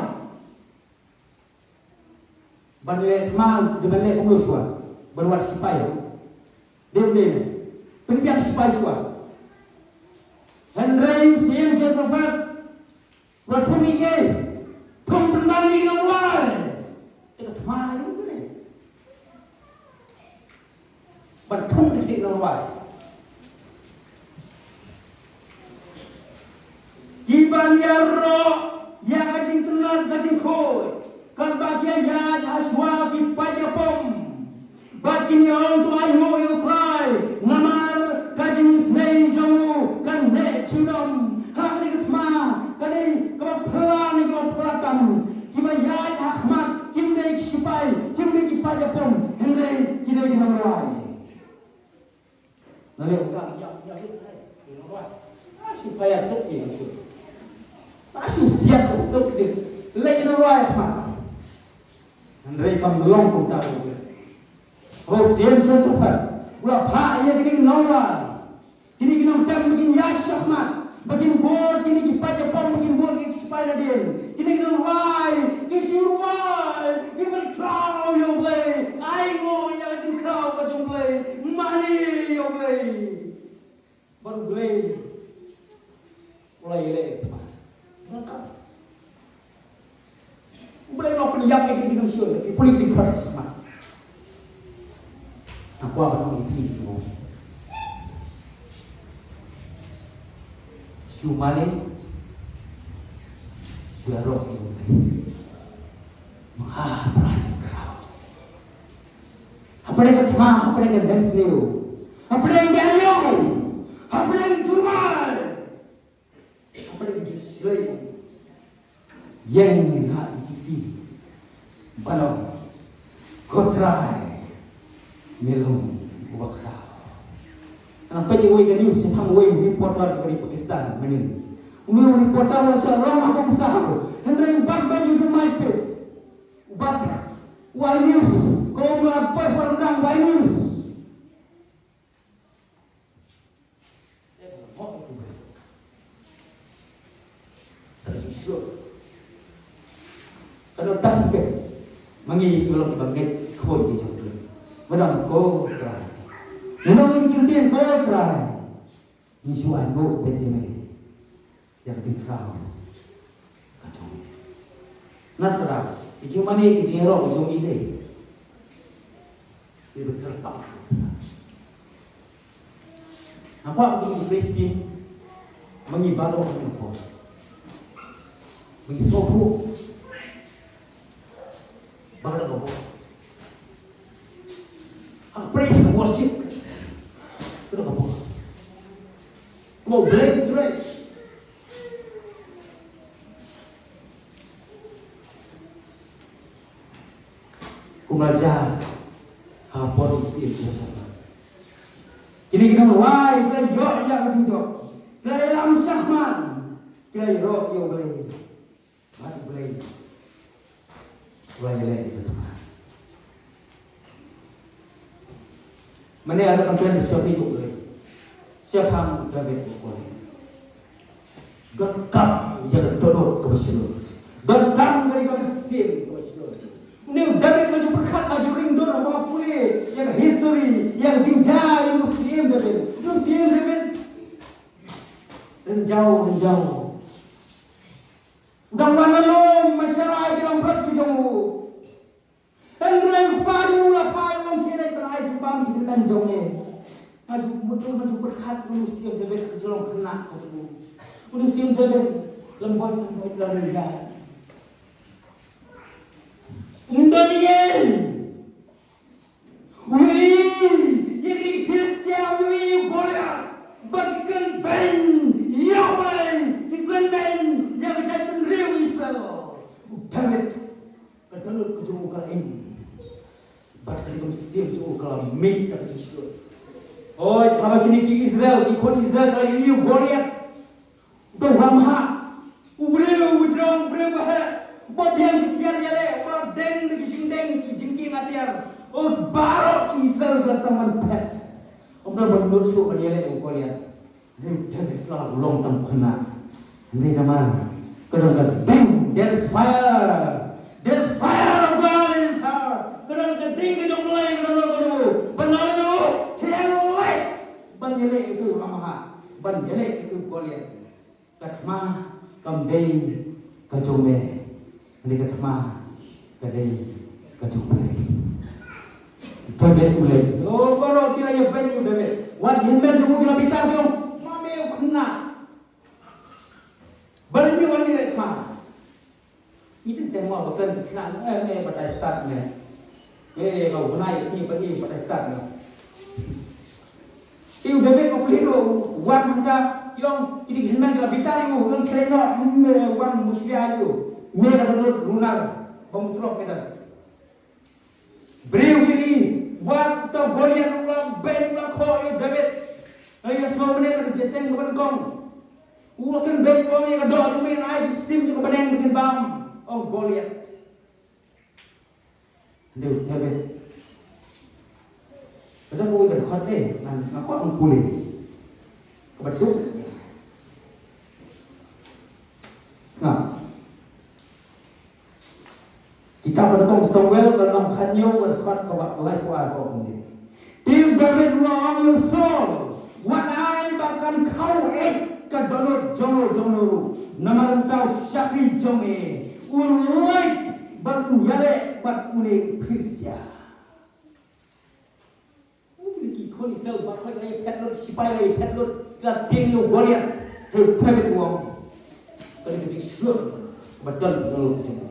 Ban leh thma, dei ban leh kumno shuwa? Ban wad shipai? Dei, dei. Pynbiang shipai shuwa. Hynrei u Syiem Josaphat u la thung ïa ki, thung pynban ïa ki nongrwai. Te ka thma ïa u kane. Ban thung ïa ki nongrwai. Kiban ïaroh khuid, katba ki ïaid ha shuwa ki paid ïapom. Bad kin ong, to ainguh ïa U Trai, namar ka jingisynei jong u ka neh junom. Ha kane ka thma, kane kaba phylla ne kaba phylla tam, kiba ïaid ha khmat kim dei ki sipai, kim dei ki paid ïapom, hynrei ki dei ki nongrwai. Naleh uta ïa ïa ïa. Ah, shu fire suk ïa shu. Ah, shu siat suk ïa. Leh ïa nongrwai khmat. Hynrei kam long kumta ruh. Haba u Syiem Jehoshaphat u la phah ïa kine ki nongrwai, kine ki nongtem ba kin ïaid shakhmat, ba kin bud kine ki paid ïapom, ba kin bud kine ki sipai nadien. Kine ki nongrwai ki shu rwai, ki pynkhraw ïa U Blei. Ainguh ïa ka jingkhraw ka jong U Blei. Mane ïa U Blei. Bad U Blei u la ïaleh ïa ka thma. Nangta U Blei u la pynïap ïa ki nongshun, ki pulit, ki khot sha khmat. Nga kwah ban ong ïa phi, shu mane, shu ïaroh ïa U Blei. Ma ha Trai jingkhraw. Hapdeng ka thma, hapdeng ka nemsniew, hapdeng ka riewspah, hapdeng ka jingmai, hapdeng ka jingshlei, ïeng ha ïa ki kti ban ong, ko Trai, me long uba khraw. Nga peit ïa uwei ka news shaphang uwei u reporter ka ri Pakistan mynnin. Une u reporter u la shah long ha Bumsa, hynrei u bat beit ïa u Mike Pence. U bat, u ai news, ko u la poi poi ryngkang u ai news. Ka don tang ka, ma ngi ki long kiba ngeit ki khun ki jong U Blei. Ba dang, ko Trai, ngi long ngi kyntien, ko Trai, ngi shu ainguh beit ïa me ïa ka jingkhraw ka jong me. Nat ka daw, ka jingmane, ka jingïaroh ka jong ngi dei, dei ban kyrpad. Namar ba ngi Khristan, ma ngi baroh ngi por, ma ngi sngewthuh ba ka dei ka bor ha ka praise and worship. Ka dei ka bor kaba U Blei u trei. Kumba la jia ha ka por u Syiem Jehoshaphat, kine ki nongrwai ki la ïoh ïa ka jingjop, ki la ïalam shakhmat, ki la ïaroh ïa U Blei. Bad U Blei u la ïaleh ïa ka thma. Mynne nga kwah ban kren shaphang U Blei, shaphang u David u Goliath. Donkam ïa ka dohnud kaba shlur, donkam ïa ka mynsiem kaba shlur. Une u David, nga ju pyrkhat, nga ju ring dur haba nga pule ïa ka history, ïa ka jingjia ïa u Syiem David. U Syiem David, rynjaw rynjaw u dang wan na lum Bathsheba, ki langbrot ki jong u. Hynrei u kpa jong u la phah, u ong, khie leit ban ai jingbam ïa ki hynmen jong me. Nga ju mutdur, nga ju pyrkhat ïa u Syiem David, ka jinglong khynnah ka jong u. U Syiem David lem bad lem bad la leit ïa, um don ei. Ui, ïa ki Khristan, ui, ïa u Goliath. Ba ki kren beiñ ïa U Blei, ki kren beiñ ïa ka jaitbynriew Israel. U David, ka dohnud ka jong u ka la im, bad ka jingmynsiem jong u ka la mih da ka jingshlur. Hooid, haba kine ki Israel, ki khun Israel ki la ïohi ïa u Goliath, u dang ram ha, u briew u jrong, u briew ba heh, ba biang ki tiar ïaleh, ba deng da ki jingdeng, ki jingkieng atiar. Hooid, baroh ki Israel ki la sdang ban phet. Ym don ba nud shuh ban ïaleh ïa u Goliath. Hynrei u David la long tang khynnah. Hynrei namar ka don ka ding, there is fire. There is fire of God in his heart. Ka don ka ding ka jong U Blei ka don ha ka jong u. Ban ïaleh, ban ïaleh ïa u ram ha, ban ïaleh ïa u Goliath. Ka thma kam dei ka jong me. Hynrei ka thma ka dei ka jong U Blei. David u leh. O baroh ki la ïa beiñ ïa u David. Wat hynmen jong u ki la bitar, ki ong, ma me u khynnah. Balei me wan ïaleh thma? Ngi tip te Mo ba kren ki khynnah, eh, me batai start me. Eh, ka u bnai ka sngi pat i batai start me. Te u David u plie ruh, u wan mynta, ïong, ki dei ki hynmen ki la bitar ïa u, ïong, khlem noh, me wan mushlia ïa u. Me ka dohnud runar, ba u trok me da. Briew jong ngi, wat uta u Goliath u la beiñ u la khoh ïa u David. Ïa sngewbha mynne ka jingïaseng kaba nyngkong. U la kren beiñ u ong ïa ka doh jong me ngan ai ki sim jong ka bneng ba kin bam, ong u Goliath. Hynrei u David, ka dang uwei ka dkhot te, ngan, nga kwah ban pule. Kaba duk. Sngap. Kitab ba nyngkong Samuel ka lynnong khathynñiew ka dkhot kaba laiphew ar ka ong kumne. Te u David u la ong ïa u Saul, wat ai ba kan khaw eit ka dohnud jong u jong u ruh, namar uta u shakri jong me u lait bad un ïaleh bad une u Philistia. U kine ki khun Israel baroh la ïaphet lut, sipai la ïaphet lut, ki la tieng ïa u Goliath. Hynrei u David u ong, kane ka jingshlur ba don ha ka lynti jong u.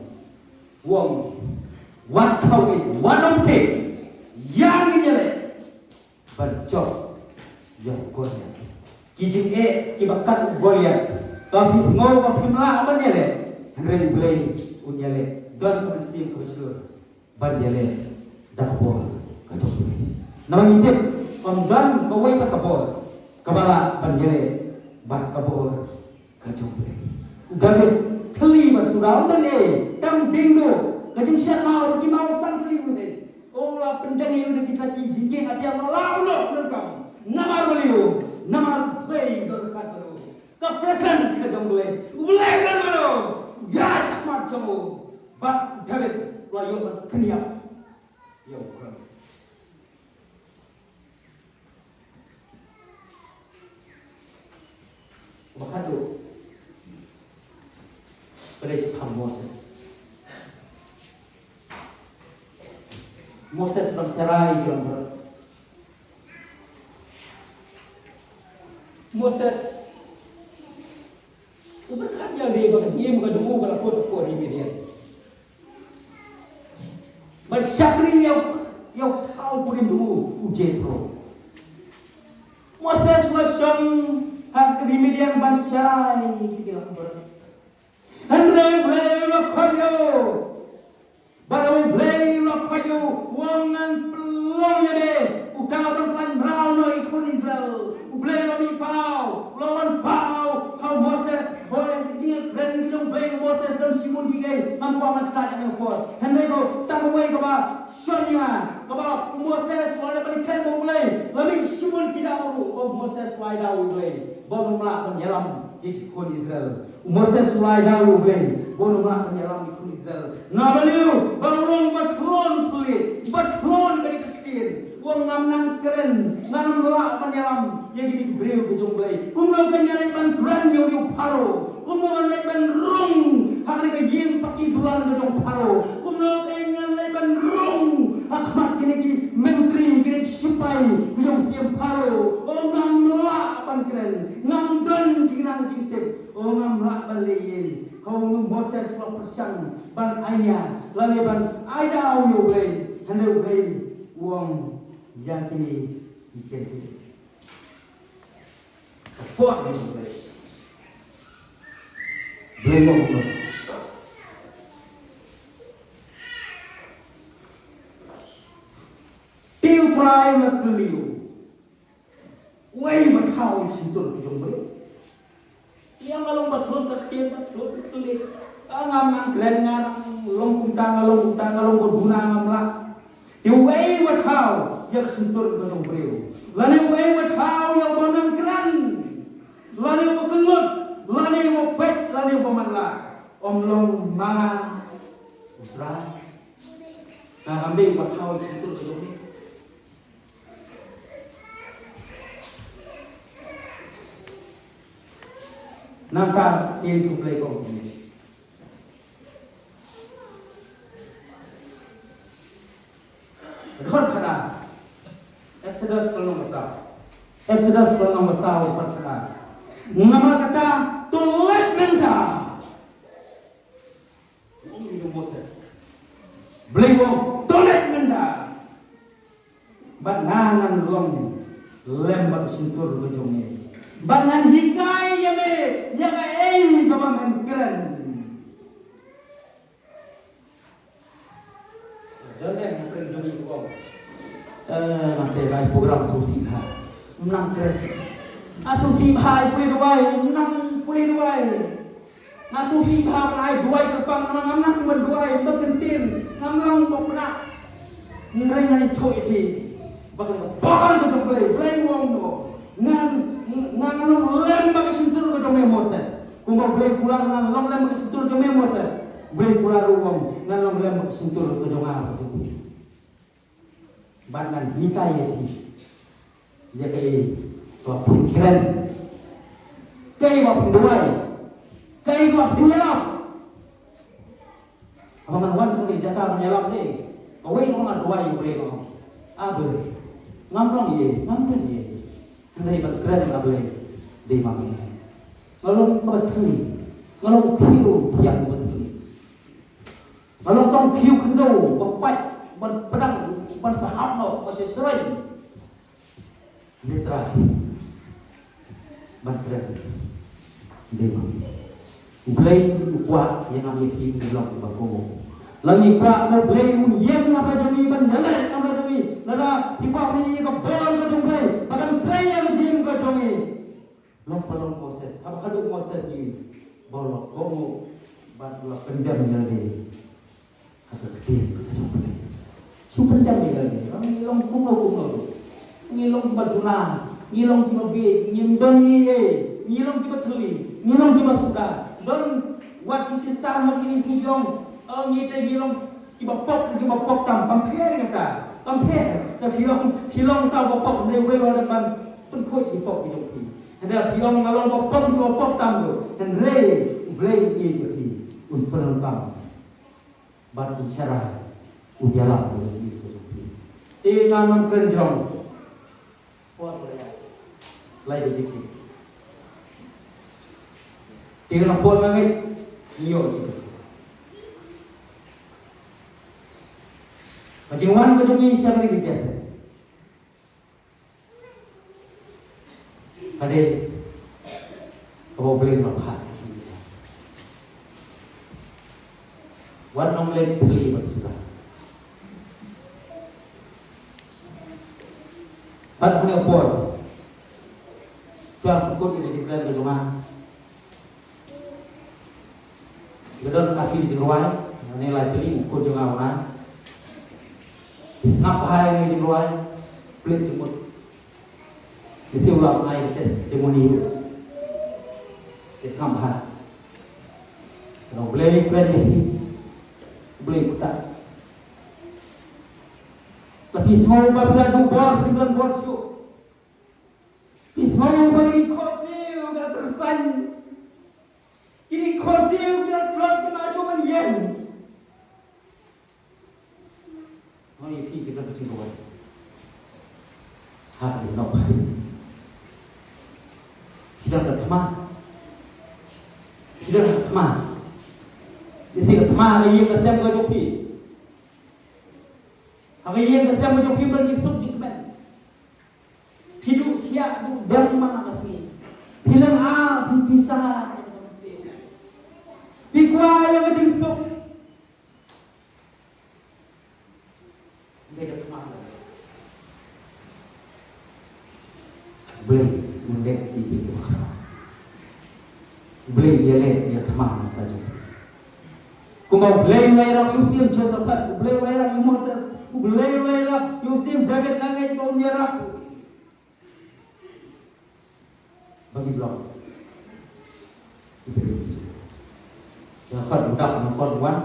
U ong, wat khaw eit, wat ym tieng, ïa ngin ïaleh ban jop ïa u Goliath. Ki jingeh kiba kat u Goliath, ba phi sngew ba phim lah ban ïaleh, hynrei U Blei un ïaleh. Don ka mynsiem kaba shlur ban ïaleh da ka bor ka jong U Blei. Namar ngi tip, ym don kawei pat ka bor kaba lah ban ïaleh bad ka bor ka jong U Blei. U David thylli bad suda, um don ei, tang ding duh, ka jingshah maw, ki maw san thylli um don ei. U la pyndeng ïa u da kita ki jingkieng atiar, la u la pyndonkam. Namar balei? Namar U Blei u don ryngkat bad u. Ka presence ka jong U Blei. U Blei u don bad u. Ïaid ha khmat jong u. Bad David u la ïoh ban pynïap ïa u Goliath. Ba khadduh ka dei shaphang Moses. Moses ban sharai ki longbrot. Moses u pyrkhat ïa lade ba ka jingim ka jong u ka la kut ha ri Midian. Ban shakri ïa u, ïa u phaw kurim jong u, u Jethro. Moses u la shong ha ka ri Midian ban sharai ki longbrot. Hynrei U Blei u la khot ïa u. Bad U Blei u la khot ïa u, u ong ngan pynlong ïa me uta uban pynmraw noh ïa ki khun Israel. U Blei u la mih paw, u la wan paw ha u Moses. Hooid, ka jingkren ka jong U Blei, u Moses don shibun kiei kiei, ngam kwah ban kyntait ïa kane ka por. Hynrei ko tang kawei kaba shon ïa nga, kaba u Moses u la dep ban kren bad U Blei, la mih shibun ki daw ruh, u Moses u la ai daw ïa U Blei ba un ym lah ban ïalam ïa ki khun Israel. U Moses u la ai daw ïa U Blei ba un ym lah ban ïalam ïa ki khun Israel. Namar balei? Ba u long ba khlon thylliej, ba khlon ka dei ka ktien. U ong ngam nang kren, ngam lah ban ïalam ïa kine ki briew ki jong U Blei. Kumno kein ngan leit ban kren ïa u Pharaoh? Kumno ngan leit ban rung ha kane ka ïing paki dulan ka jong Pharaoh? Kumno kein ngan leit ban rung ha khmat kine ki myntri, kine ki sipai ki jong u Syiem Pharaoh? U ong ngam lah ban kren, ngam don jingnang jingtip. U ong ngam lah ban leh ei. Ha u Moses u la pyrshang ban ai nia lane ban ai daw ïa U Blei, hynrei U Blei u ong ïa kine ki kynti. Ka pop ka jong U Blei. Blei u ong kumno? Te U Trai u la kylli u. Uei ba thaw ïa ka shyntur ka jong u briew? Ïa nga long ba khlun ka ktien, ba khlun ka ktien. Ah, ngam nang kren, nga nang long kumta, nga long kumta, nga long ba duna, ngam lah. Te uei ba thaw ïa ka shyntur ka jong u briew? Lane uei ba thaw ïa uba nang kren? Lane uba kyllut, lane uba peit, lane uba matlah? Ym long ma nga, U Trai? Nga ngam dei uba thaw ïa ka shyntur ka jong u. Nangta ktien jong U Blei ka ong kumne. Dkhot khatar. Exodus ka lynnong ba saw. Exodus ka lynnong ba saw, dkhot khatar. Namar kata to leit mynta. U ong ïa u lem bad ka shyntur ka jong me. Bad ngan hikai ïa me ïa kaei kaba men kren. Don em na pyrshah jong i ko. Eh, ngan te lai program susi ha. Nang kren. A susi ha i pule duwai, nang pule duwai. Nga sngewsih bha ban ai duwai kyrpang, nga ngam nang ban duwai, ba kyntien, ngam long ba pynah. Hynrei ngan ïathuh ïa phi ba ka bor ka jong U Blei, U Blei u ong, ngan, ngan long lem bad ka shyntur ka jong me Moses. Kumba U Blei u kular ngan long lem bad ka shyntur jong me Moses, U Blei u kular ruh u ong ngan long lem bad ka shyntur ka jong nga bad jong phi. Bad ngan hikai ïa phi ïa kaei ba phin kren, kaei ba phin duwai, kaei ba phin ïalap. Haba ngan wan ha kane ka jaka ban ïalap, kawei ka ba ngan duwai ïa U Blei, ka ong, A Blei, ngam long ei, ngam kren ei. Hynrei ban kren, A Blei, dei ma me. Nga long kaba thylli, nga long khiew phiang ba thylli. Nga long tang khiew khyndew ba pait, ban pdeng, ban sahap noh, ba shisrem. Hynrei Trai, ban kren, dei ma me. U Blei u kwah ïa nga ïa phi ban long kiba kohnguh. Lada ngi kwah ba U Blei un ïeng ha ka jong ngi, ban ïaleh ha ka jong ngi, lada ngi kwah ban ïa ka bor ka jong U Blei ba kan trei ïa ka jingim ka jong ngi. Long ba long Moses, haba haduh Moses ngi ba u la kohnguh bad u la pyndem ïa lade ha ka ktien ka jong U Blei. Shu pyndem ïa lade, ngi long kumno kumno ruh. Ngi long kiba duna, ngi long kiba bieit, ngim don ei ei, ngi long kiba thylli, ngi long kiba suda. Don wat ki Khristan ha kine ki sngi ki ong, eh, ngi te ngi long kiba pop, kiba pop tam, kam pher ïa kata, kam pher. Te phi long, phi long uta uba pop, hynrei U Blei u la dep ban pynkhuid ki pop ki jong phi. Hynrei phi ong nga long uba pop, kiba pop tam ruh, hynrei U Blei u ïeit ïa phi, un pynlong kam bad un shara, un ïalam ïa ka jingim ka jong phi. Te ngan ym kren jrong. Por ba la ïaid lai baje khlieh. Te nga por nga ngeit ngi ïoh jingkyrkhu. Ka jingwan ka jong ngi sha kane ka jingïaseng ka dei kaba U Blei u la phah. Wat nym leh thylli bad suda. Bad ha kane ka por, shuwa ban kut ïa ka jingkren ka jong nga, ki don katei ki jingrwai, ne lai tylli u khun jong nga u nai. Ki sngap bha ïa kane ka jingrwai, pynleit jingmut. Ki siew lap nai ki testimony ruh. Ki sngap bha. Ka U Blei u kren ïa phi. U Blei u ktah. La phi sngew ba phi la duh bor, phi don bor shuh. Phi sngew ba ki khohsiew ki la tyrsan. Kine ki khohsiew ki la tlot, ki la shu ban ïeng. Ngan ïa phi kita ka jingduwai. Ha ka nohphai sngi. Phi don ka thma. Phi don ka thma. Lehse ka thma ka ïing ka sem ka jong phi. Ha ka ïing ka sem ka jong phi don jingsuk jingkmen. Phi duh thiah duh dem man la ka sngi. Phi lynga, phi pisa. Phi kwah ïa ka jingsuk. Hynrei ka thma, U Blei un leh ïa ki kiba khraw. U Blei un ïaleh ïa ka thma ka jong. Kumba U Blei u la ïarap ïa u Syiem Jehoshaphat, U Blei u la ïarap ïa u Moses, U Blei u la ïarap ïa u Syiem David, nga ngeit ba un ïarap. Ba ngin long ki briew ki jong. Ïa khot u dap na khot wan,